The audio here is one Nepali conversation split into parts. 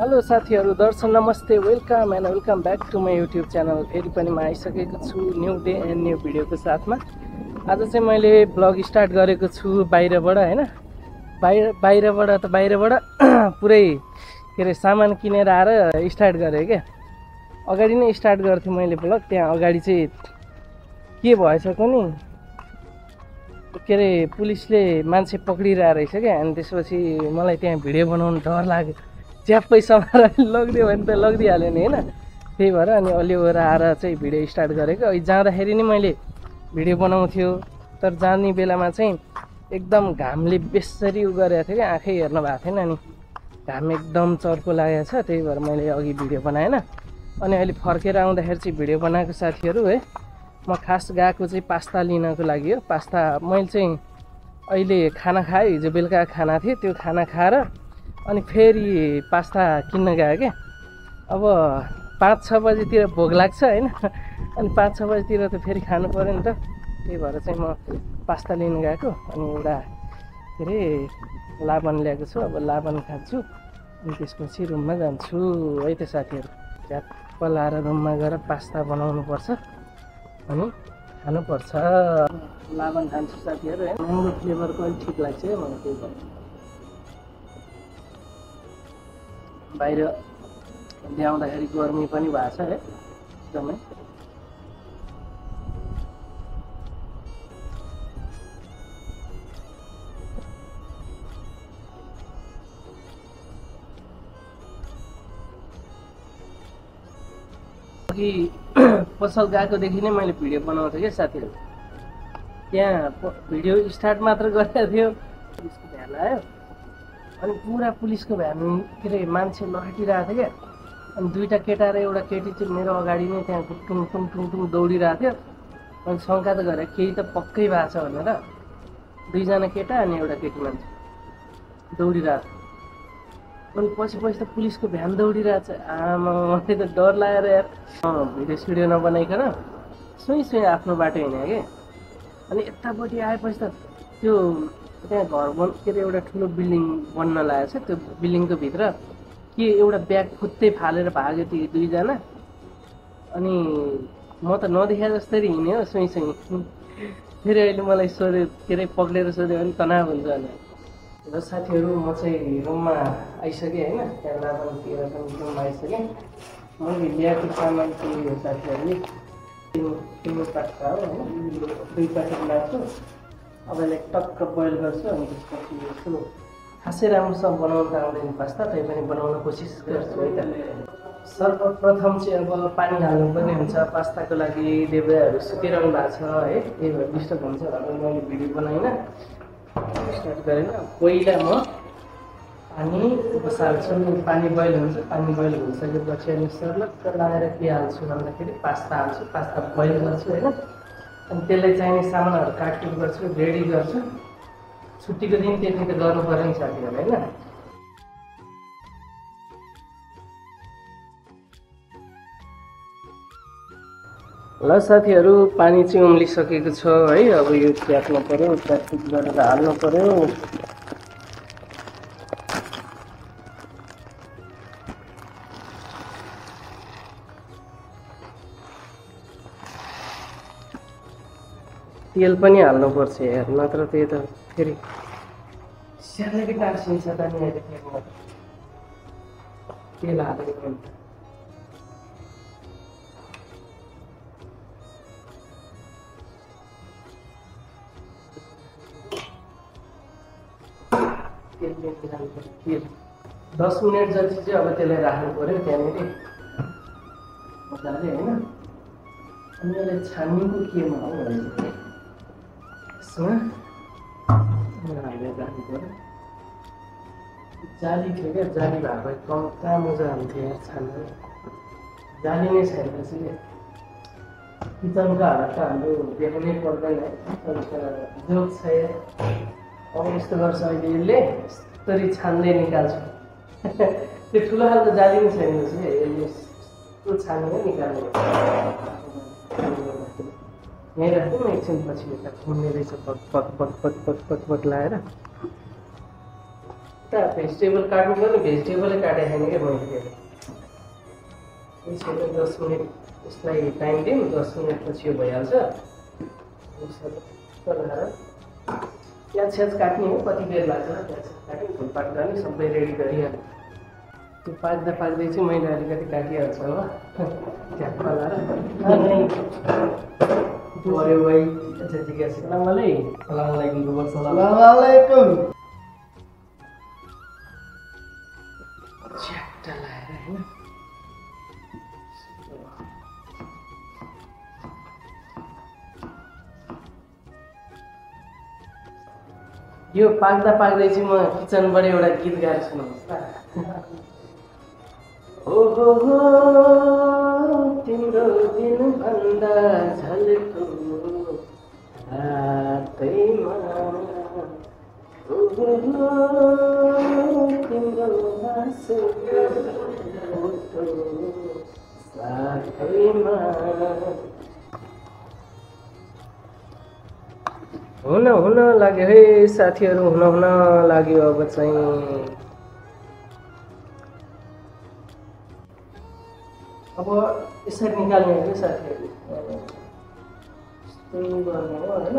हेलो साथीहरु, दर्शन नमस्ते, welcome and welcome back to my YouTube channel. फेरि पनि म आइसकेको छु न्यू डे एन्ड न्यू भिडियोको साथमा। आज चाहिँ मैले ब्लग स्टार्ट गरेको छु बाहिरबाट हैन। बाहिरबाट पुरै के रे सामान किनेर आएर स्टार्ट गरेँ के। अगाडि नै स्टार्ट गर्थेँ मैले ब्लग। त्यहाँ अगाडि चाहिँ के भएछ नि, के रे पुलिसले मान्छे पक्रिरहेको रहेछ क्या। अनि त्यसपछि मलाई त्यहाँ भिडियो बनाउनु डर लाग्यो। च्याप्पै समाएर लगिदियो भने त लगिदिइहाल्यो नि होइन। त्यही भएर अनि अलि ओर आएर चाहिँ भिडियो स्टार्ट गरेको। अहिले जाँदाखेरि नि मैले भिडियो बनाउँथ्यो, तर जाने बेलामा चाहिँ एकदम घामले बेसरी उ गरेको थियो क्या। आँखै हेर्न भएको थिएन अनि घाम एकदम चर्को लागेको छ। त्यही भएर मैले अघि भिडियो बनाएन। अनि अहिले फर्केर आउँदाखेरि चाहिँ भिडियो बनाएको साथीहरू है। म खास गएको चाहिँ पास्ता लिनको लागि हो। पास्ता मैले चाहिँ अहिले खाना खाएँ, हिजो बेलुका खाना थियो, त्यो खाना खाएर अनि फेरि पास्ता किन्न गएँ क्या। अब 5-6 बजीतिर भोक लाग्छ होइन। अनि 5-6 बजीतिर त फेरि खानु पऱ्यो नि त। त्यही भएर चाहिँ म पास्ता लिन गएको। अनि एउटा के अरे लाबन ल्याएको छु। अब लाबन खान्छु अनि त्यसपछि रुममा जान्छु है त साथीहरू। झ्याप्प लाएर रुममा गएर पास्ता बनाउनुपर्छ अनि खानुपर्छ। लाबन खान्छु साथीहरू है। म्याङ्गो फ्लेभरको अलिक ठिक लाग्छ है मलाई। त्यही भएर बाहिर ल्याउँदाखेरि गर्मी पनि भएको छ है एकदमै। अघि पसल गएकोदेखि नै मैले भिडियो बनाउँथेँ क्या साथीहरू। त्यहाँ भिडियो स्टार्ट मात्र गरेको थियो, पुलिसको भ्यान आयो। अनि पुरा पुलिसको भ्यान के अरे मान्छे लखेटिरहेको थियो क्या। अनि दुईवटा केटा र एउटा केटी चाहिँ मेरो अगाडि नै त्यहाँ टुङ टुङ टुङ टुङ दौडिरहेको थियो। अनि शङ्का त गरेँ केही त पक्कै भएको छ भनेर। दुईजना केटा अनि एउटा केटी मान्छे दौडिरहेको थियो। अनि पछि त पुलिसको भ्यान दौडिरहेको छ। आमा मलाई त डर लागेर यार भिडियो सिडियो नबनाइकन सुई आफ्नो बाटो हिँडेँ कि। अनि यतापट्टि आएपछि त त्यो त्यहाँ घर के अरे एउटा ठुलो बिल्डिङ बन्न लागेको छ। त्यो बिल्डिङको भित्र के एउटा ब्याग फुत्तै फालेर भाग्यो ती दुईजना। अनि म त नदेखा जस्तरी हिँड्यो सुई। फेरि अहिले मलाई सोध्यो के अरे पक्रेर सोध्यो भने तनाव हुन्छ भने। र साथीहरू म चाहिँ रुममा आइसकेँ होइन। त्यहाँ लाबनतिर पनि रुममा आइसकेँ। मैले ल्याएको सामान चाहिँ हो साथीहरूले तिम्रो पास्ता हो होइन। 2 प्याकेट ल्याएको छु। अब यसलाई टक्क बोइल गर्छु। अनि त्यसपछि यसो खासै राम्रोसँग बनाउनु त आउँदैन पास्ता, तैपनि बनाउन कोसिस गर्छु है त। सर्वप्रथम चाहिँ अब पानी हाल्नुपर्ने हुन्छ पास्ताको लागि। देब्राहरू सुतिरहनु भएको छ है, त्यही भएर डिस्टर्ब हुन्छ भनेर मैले भिडियो बनाइनँ, स्टार्ट गरेन। पहिला म पानी बसाल्छु। पानी बोइल हुन्छ। पानी बोइल भइसकेपछि अनि सर्लक्क लगाएर के हाल्छु भन्दाखेरि पास्ता हाल्छु। पास्ता बोइल गर्छु होइन। अनि त्यसलाई चाहिने सामानहरू काटकुट गर्छु, रेडी गर्छु। छुट्टीको दिन त्यति त गर्नु पऱ्यो नि साथीहरू होइन। ल साथीहरू, पानी चाहिँ उम्लिसकेको छ है। अब यो त्याग्नु पऱ्यो, त्यागपुट गरेर हाल्नु पऱ्यो। तेल पनि हाल्नुपर्छ यार, नत्र त्यही त फेरि स्यालेकै टार्सिन्छ त नि। अहिले तेल हालेको पनि तेल 10 मिनट जति चाहिँ अब त्यसलाई राख्नु पऱ्यो त्यहाँनिर मजाले होइन। अनि यसलाई छान्नुको केमा हो भने यसमा हालेर राख्नु पऱ्यो। जाली थियो क्या, जाली भएको कहाँ मजा हुन्थ्यो यार छान्नु। जाली नै छैन चाहिँ किचनको हालत त हाम्रो देख्नै पर्दैन है। जोक छ यार। अब यस्तो गर्छ अहिले यसले यस्तरी छान्दै निकाल्छु। त्यो ठुलो खालको जाली नै छैन यसले यस्तो छानेर निकाल्नु। यहीँ राख्नु न एकछिन, पछि यता घुम्ने रहेछ पक पक पक पक पक पक पक लगाएर। भेजिटेबल काट्नु पर्ने भेजिटेबलै काटेको छैन क्या मैले। यसो 10 मिनट यसलाई टाइम दिउँ, 10 मिनटपछि यो भइहाल्छ। प्याज स्याज काट्ने हो, कति बेर लाग्छ प्याज काट्ने, फुलपात गर्ने सबै रेडी गरिहाल्नु। त्यो पाक्दा पाक्दै चाहिँ मैले अलिकति काटिहाल्छु हो झ्याप्प लाएर। अरे भाइ अच्छा ठिक छ। सलाम अलैकुम। च्याट्टा लाएर हैन। यो पाक्दा पाक्दै चाहिँ म किचनबाट एउटा गीत गाएर सुनाउँछु त। ओहो हो तिम्रो दिन भन्दा झल्को रातैमा, ओहो हो तिम्रो हाँसोको फोटो साथैमा। हुन लाग्यो है साथीहरू, हुन लाग्यो अब चाहिँ। अब यसरी निकाल्ने हो क्या साथीहरू, यस्तो गर्ने हो होइन।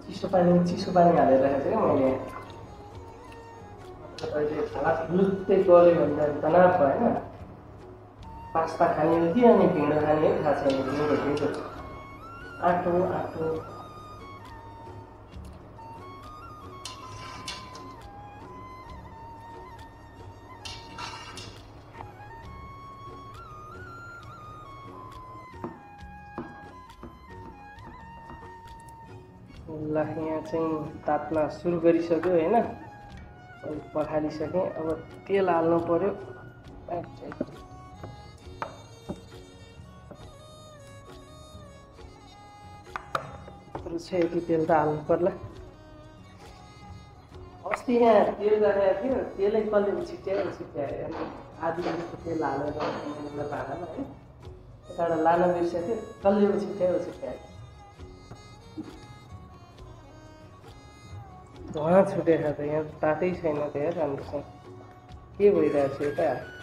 चिसो पानी हालेर राखेको छु क्या मैले। अहिले हात लुत्तै गल्यो भने त तनाव भयो होइन। पास्ता खाने हो कि अनि भिँडो खाने हो थाहा छैन। भिँडो आटो ल यहाँ चाहिँ तात्न सुरु गरिसक्यो होइन। पखालिसकेँ, अब तेल हाल्नु पर्यो। यति तेल त हाल्नु पर्ला। अस्ति यहाँ तेल राखेको थियो, तेलै कसले छिट्यायो अनि आधी जस्तो तेल हालेर भाँडामा है। यताबाट लान बिर्सेको थियो, कसले छिट्यायो। धुवा छुटेको छ त, यहाँ तातै छैन त यार राम्रोसँग। के भइरहेको छ यता?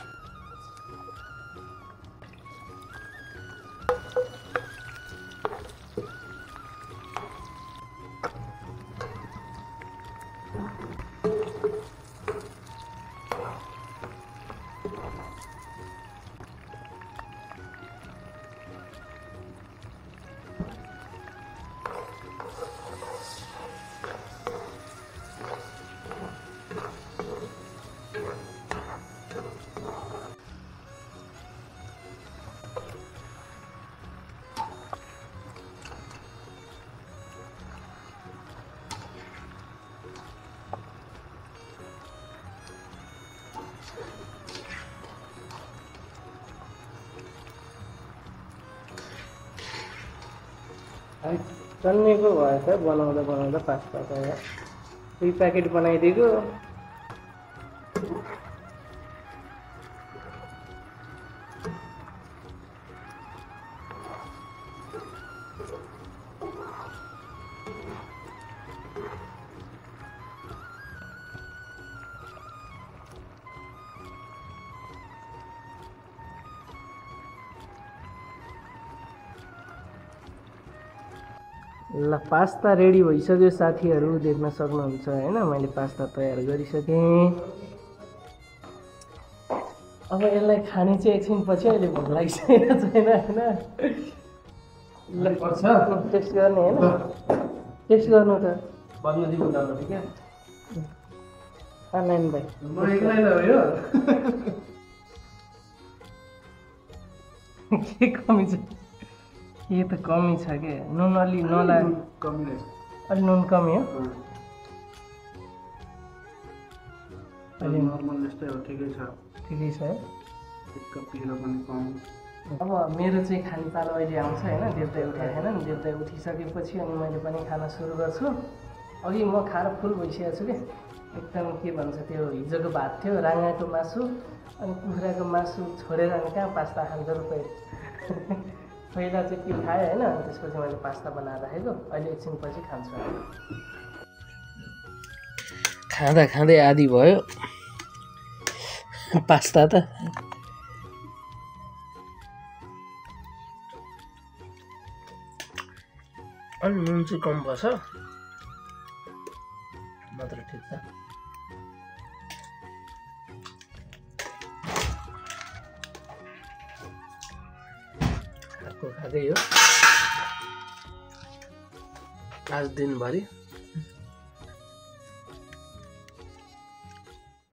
चन्नेको भयो त बनाउँदा पास्ता त 2 प्याकेट बनाइदिएको। ल पास्ता रेडी भइसक्यो साथीहरू, देख्न सक्नुहुन्छ हैन। मैले पास्ता तयार गरिसकेँ। अब यसलाई खाने चाहिँ एकछिन पछि, अहिले भोक लागिसकेको छैन हैन। ल पर्छ टेस्ट गर्ने हैन, टेस्ट गर्नु त बन्द दिनु राम्रो ठीक है। नाइन भाइ म एक्लै हो यो। के कमी छ? ये त कमी छ के? नुन अलि नलाग्यो, कमी रहेछ। अलि नुन कमी हो। अलि नर्मल जस्तै हो, ठिकै छ है। एक पिरो पनि कम। अब मेरो चाहिँ खानेपालो अहिले आउँछ हैन। देउता उठेको छैन नि, देउता उठिसकेपछि अनि मैले पनि खाना सुरु गर्छु। अघि म खाएर फुल भइसकेको छु के। एकदम के भन्छ त्यो हिजोको भात थियो, राँगाको मासु अनि कुखुराको मासु छोडेर अनि कहाँ पास्ता खान्छ र पहिला चाहिँ के खाएँ होइन, त्यसपछि मैले पास्ता बनाएर राखेको, अहिले एकछिनपछि खान्छु। खाँदा खाँदै आदि भयो पास्ता त। अनि नुन चाहिँ कम पर्छ मात्र ठिक छ। खाएको खाँदै हो आज दिनभरि।